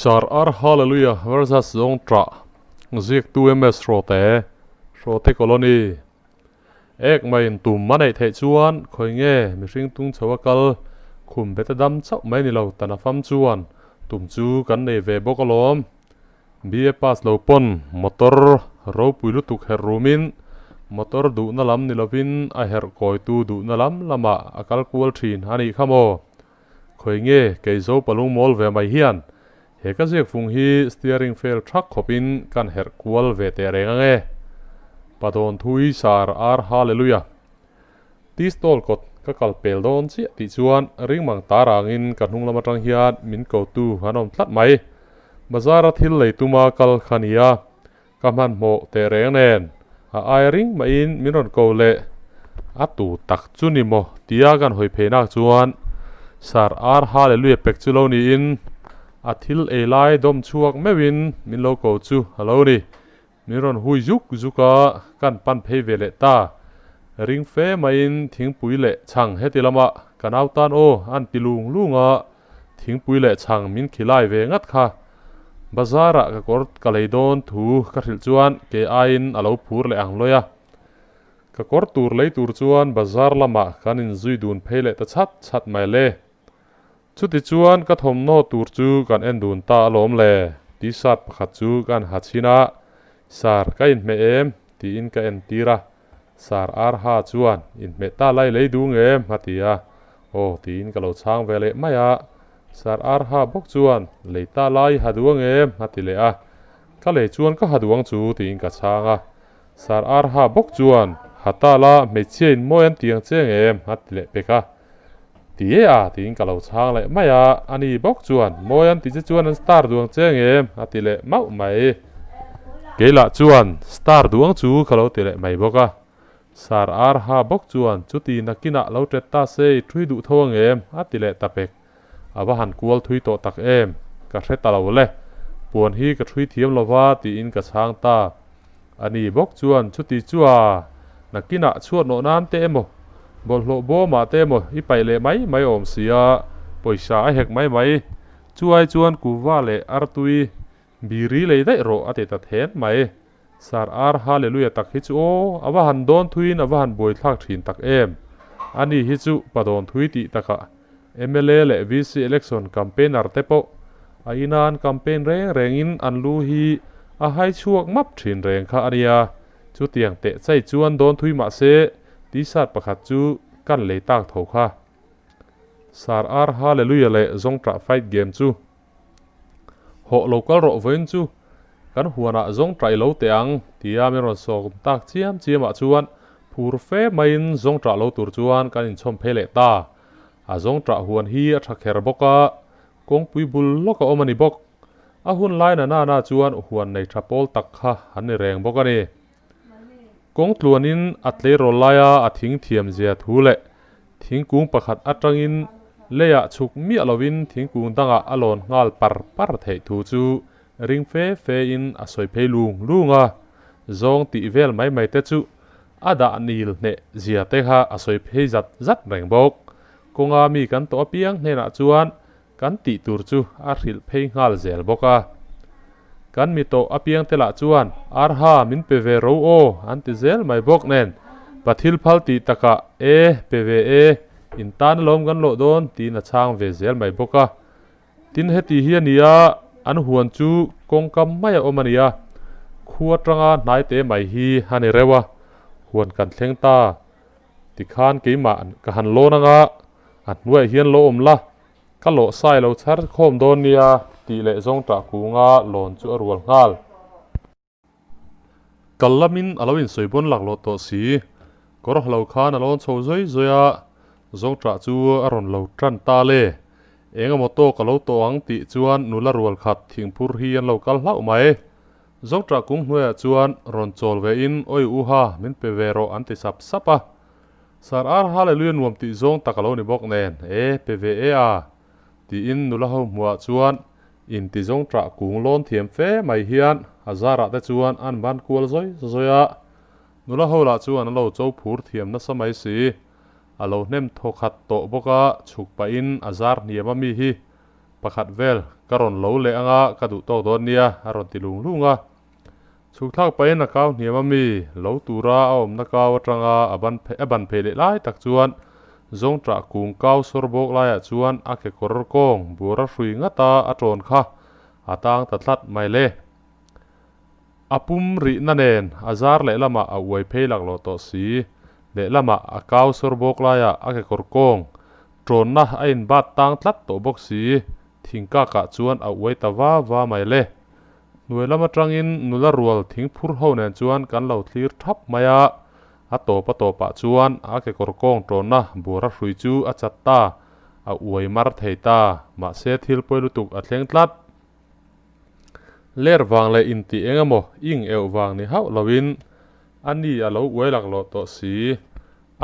Sar Ar Hallelujah versus Zawng Ṭah Ziaktu MS Hrawte Hrawte Colony Ek maiin tum a neih theih chuan khawi nge mihring tung chho a kal khum bet a dam chauh mai ni lo tan a fam chuan tum chu kan nei ve bawk alawm. BA pass lo pawn motor ropui lutuk herh rumin motor duhna lam ni lovin a herh kawitu duhna lam lamah a kal kual thin a nih kha maw? Khawi nge kei zo palung mawl ve mai hian he ka ziak fung hi steering fail thak khawpin kan herh kual ve teh reng ang e. Padawn thui sar ar hallelujah. Tea stall kawt ka kal pel dawn chiah tih chuan ringmang tar angin ka hnung lam atang hian min kotu an awm tlat mai. Bazar a thil lei tuma kal kha nia, ka hmanhmawh teh reng nen a ai ring mahin min rawn ko leh. A tu tak chu ni maw tia kan hawi phei nak chuan Sir Ar Hallelujah pek chu lo niin a thil ei lai dawm chhuak meuhin min lo ko chu a lo ni. Min rawn hui zuk zuk a, kan pan phei ve leh ta. Ring fe maiin thingpui leh chhang heti lama ka nau tan aw an ti lung lung a, thingpui leh chhang min khilai ve ngat kha. Bazar ah ka kawr ka lei dawn thu ka hrilh chuan ke aiin a lo phur leh ang lawi a. Ka kawr tur lei tur chuan bazar lamah kan inzui dun phei leh ta chhat chhat mai le. Chuti chuan ka thawmhnaw tur chu kan en dun ta alawm le, t-shirt pakhat chu ka han ha chhin a, Sir, ka inhmeh em? tiin ka en tir a, Sir Arha chuan, Inhmeh ta lai lei duh nge em? a ti a, Aw tiin ka lo chhang ve leh mai a, Sir Arha bawk chuan, Lei ta lai ha duh ange em? a ti leh a, Ka lei chuan ka ha duh ang chu tiin ka chhang a, Sir Arha bawk chuan, Ha ta la, hmeichhia in mawi an ti ang che nge em? a ti leh pek a. Ti e a, tiin ka lo chhang leh mai a, ani bawk chuan, Mawi an ti che chuan an star duh ang che nge em? a ti leh mauh mai. Keilah chuan, Star duh ang chu ka lo ti leh mai bawk a. Sir Arha bawk chuan, Chuti nakinah lo tet ta se i thui duh tho ang em? a ti leh ta pek. A va han kual thui tawh tak em? Ka hre ta lo le. Puan hi ka thui thiam lo va tiin ka chhang ta. Ani bawk chuan chuti chua nakinah chhuat nawh nan te emaw, bawlhhlawh bawmah te emaw i paih leh mai mai awm sia, pawisa a hek mai mai. Chuai chuan kuva leh artui biri lei daih rawh a ti ta then mai. Sir Ar Hallelujah tak hi chu aw, a va han dawn thuiin a va han buaithlak thin tak em. Ani hi chu pa dawn thui tih takah mla leh VC election campaigner te pawh a ina an campaign reng rengin an lu hi a hai chhuak map thin reng kha a nia. Chutiang teh chai chuan dawn thui mah se t-shirt pakhat chu kan lei tak tho kha. Sir Ar Hallelujah leh Zawngṭah fight game chu. Hawh lo kal rawh vawiin chu kan huanah zawng ṭah i lo teh ang tia min rawn sawm tak chiam chiamah chuan phur fe maiin zawng ṭah lo tur chuan kan inchhawm phei leh ta. A zawng ṭah huan hi a ṭha kher bawk a, kawngpui bul lawk a awm a ni bawk. A hun lai na nana chuan huan nei ṭha pawl tak kha an ni reng bawk a ni. Kawng tluanin a tleirawl laia a thing thiam zia thu leh thingkung pakhat atangin leiah chhuk miah lovin thingkung dangah a lawn nghal par par theih thu chu ring fe fe in a sawi phei lung lung a, zawng tih vel mai mai te chu a dah nil hneh zia te kha a sawi phei zat zat reng bawk. Kawnga mi kan tawh apiang hnenah chuan Kan tih tur chu a hrilh phei nghal zel bawk a. Kan mi tawh apiang te lah chuan Arha min pe ve ro aw an ti zel mai bawk nen Pathil phal tih takah e pe ve e in tan alawm kan lawh dawn tiin a chhang ve zel mai bawk a. Tin heti hi a nia an huan chu kawngkam mai a awm a nia khua tanga hnai te mai hi a ni reuh a huan kan thleng ta tikhan keimah ka han lawn anga a hnuaiah hian lo awm la Ka lawh sai lo chhar khawm dawn nia tih leh zawng ṭah kunga lawn chu a rual nghal. Kal lamin a lo insawi bawn laklawh tawh si. Kawr ha lo khan a lawn chho zawi zawi a, zawng ṭah chu a rawn lo ṭan ta le. Eng emaw tawk a lo tawh ang tih chuan nula rual khat thingphur hi an lo kal hlauh mai. Zawng ṭah kung hnuaiah chuan rawn chawl ve in Awi uha min pe ve rawh an ti sap sap a. Sir Ar Hallelujah nuam tih zawng tak a lo ni bawk nen, e, pe ve e a, tiin nula ho hmuhah chuan inti zawng ṭah kung lawn thiam fe mai hian a zarah te chuan an ban kual zawi zawi a. Nula ho lah chuan an lo cho phur thiam nasa mai si. A lo hnem thaw khat tawh bawk a, chhuk pahin a zar hniam a mi hi. Pakhat vel ka rawn lo leh anga ka duh tawk dawn nia a rawn ti lung lung a. Chhuk thlak pahin a kau hniam a mi lo tura a awmna kau atanga a ban a ban phei leh lai tak chuan zawngṭah kung kau sawr bawk laiah chuan a kekawr kawng bur a hrui ngat a a ṭawn kha a tang ta tlat mai le. A pum rihna nen a zar lehlamah a uai phei laklawh tawh si. Lehlamah a kau sawr bawk laiah a kekawr kawng ṭawnna a inbat tang tlat tawh bawk si. Thingkakah chuan a uai ta va va mai le. Hnuai lam atangin nula rual thing phur ho nen chuan kan lo thlir thap mai a, a tawp a tawpah chuan a kekawr kawng tawnna buara hrui chu a chat ta, a uai mar thei ta, mahse thil pawi lutuk a thleng tlat. Ler vang leh intih eng emaw ing euh vang ni hauh loin a ni a lo uai laklawh tawh si,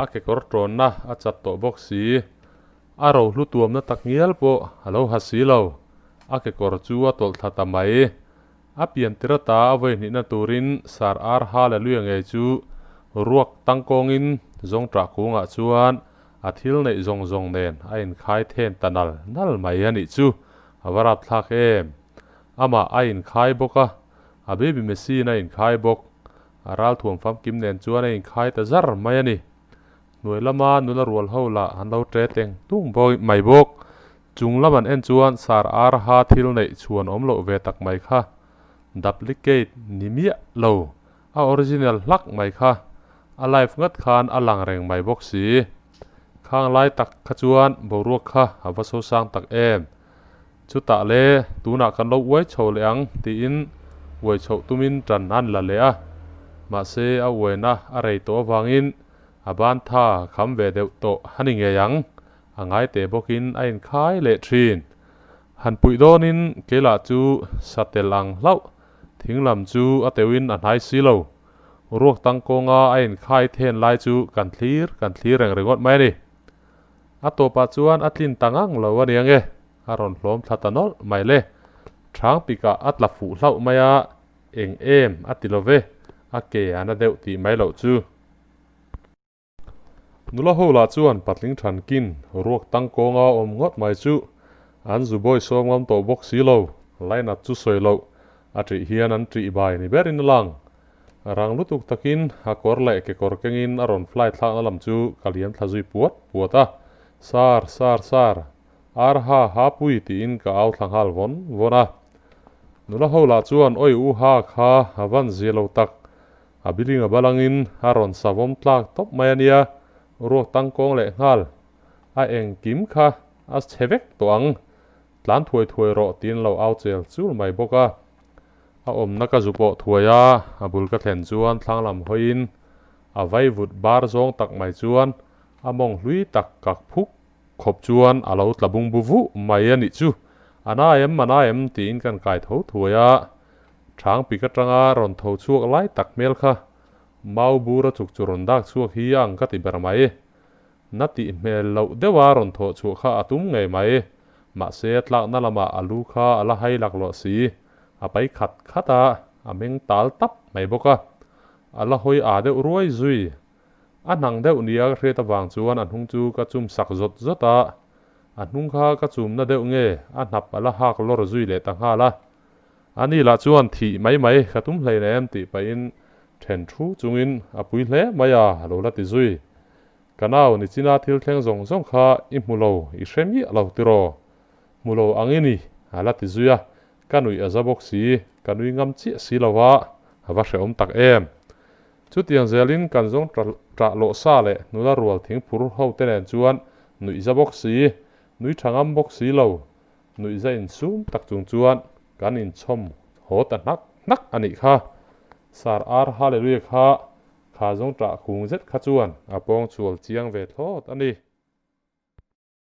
a kekawr tawnna a chat tawh bawk si. A rohlu tuamna tak ngial pawh a lo ha si lo. A kekawr chu a tawlh thla ta mai. A pian tir ata a vawi hnihna turin Sar Ar Haleluia ngei chu ruak tangkawngin zawngṭah kungah chuan a thil neih zawng zawng nen a inkhai then ta nal nal mai a nih chu. A va rapthlak em! Amah a inkhai bawk a, a baby Messi-in a inkhai bawk. A ralthuam famkim nen chuan a inkhai ta zar mai a ni. Hnuai lama nula rual ho lah an lo ṭe teng tung mai bawk. Chung lam an en chuan sar ar ha thil neih chhuan awm loh ve tak mai kha. Duplicate ni miah lo, a original hlak mai kha. A live ngat khan a lang reng mai bawk si. Khang lai tak kha chuan boruak kha a va sosang tak em. Chutah le tunah kan lo uai chho leh ang tiin uai chhoh tumin ṭan an la leh a. Mahse a uaina a rei tawh avangin A ban tha kham ve deuh tawh a ni ngei ang, a ngai teh bawkin a inkhai leh thin. Han puih dawnin keilah chu sa tel ang hlauh, thing lam chu a teuhin a hnai si lo. Ruak tangkawnga a inkhai then lai chu kan thlir kan thlir reng ringawt mai a ni. A tawpah chuan a tlin ta ngang lo a ni ange, a rawn hlawm thla ta nawlh mai le. Thang pikah a tla fuh hlauh mai a, eng em a ti lo ve, a ke a na deuh tih mai loh chu. Nula ho lah chuan patling thankin ruak tangkawnga awm ngawt mai chu an zu bawi sawm ngam tawh bawk si lo, lainat chu sawi loh a ṭih hian an ṭih bai ni berin a lang. Rang lutuk takin a kawr leh kekawr kengin a rawn fly thlakna lam chu ka liam thla zui puat puat a, Sar, sar, sar, ar ha ha pui tiin ka au thla nghal vawn vawn a. Nula ho lah chuan awi u ha kha a van zia lo tak, A building a balangin a rawn savawm tlak tawp mai a nia, ruak tangkawng leh nghal a engkim kha a chhe vek tawh ang, tlan thuai thuai rawh tiin lo au chel chul mai bawk a. A awmna ka zu pawh thuai a, a bul ka thlen chuan thlang lam hawiin a vaivut bar zawng tak mai chuan a mawng hlui tak kak phuk khawp chuan a lo tla bung bu vuh mai a nih chu, a na em a na em tiin kan kai tho thuai a, Thang pik atanga rawn tho chhuak lai tak hmel kha mau bura chuk chu rawn dak chhuak hi a ang ka ti ber mai. Na tih hmel loh deuha rawn thawh chhuah kha a tum ngei mai. Mahse a tlakna lamah a lu kha a la hai laklawh si. A pai khat khat a, a meng tal tap mai bawk a. A la hawi aa deuh ruai zui. A hnang deuh nia ka hriat avang chuan a hnung chu ka chum sak zawt zawt a. A hnung kha ka chumna deuh nge a hnap a la hak lawr zui leh ta nghal a. Ani lah chuan thih mai mai ka tum hlein em tih pahin then thu chungin a pui hle mai a, a lo la ti zui. Ka nau nichina thil thleng zawng zawng kha i hmu lo, i hre miah lo tiraw? Hmu lo ang i ni, a la ti zui a, ka nuih a za bawk si, ka nui ngam chiah si lo a, a va hrehawm tak em. Chutiang zelin kan zawng ṭah lawh sa leh nula rual thingphur ho te nen chuan nuih za bawk si, nui ṭha ngam bawk si lo, Nuihza insum tak chung chuan kan inchhawm haw ta hnak hnak a nih kha. Sar ar Hallelujah kha kha zawng ṭah kung zet kha chuan a pawng chhual chiang ve thlawt a ni.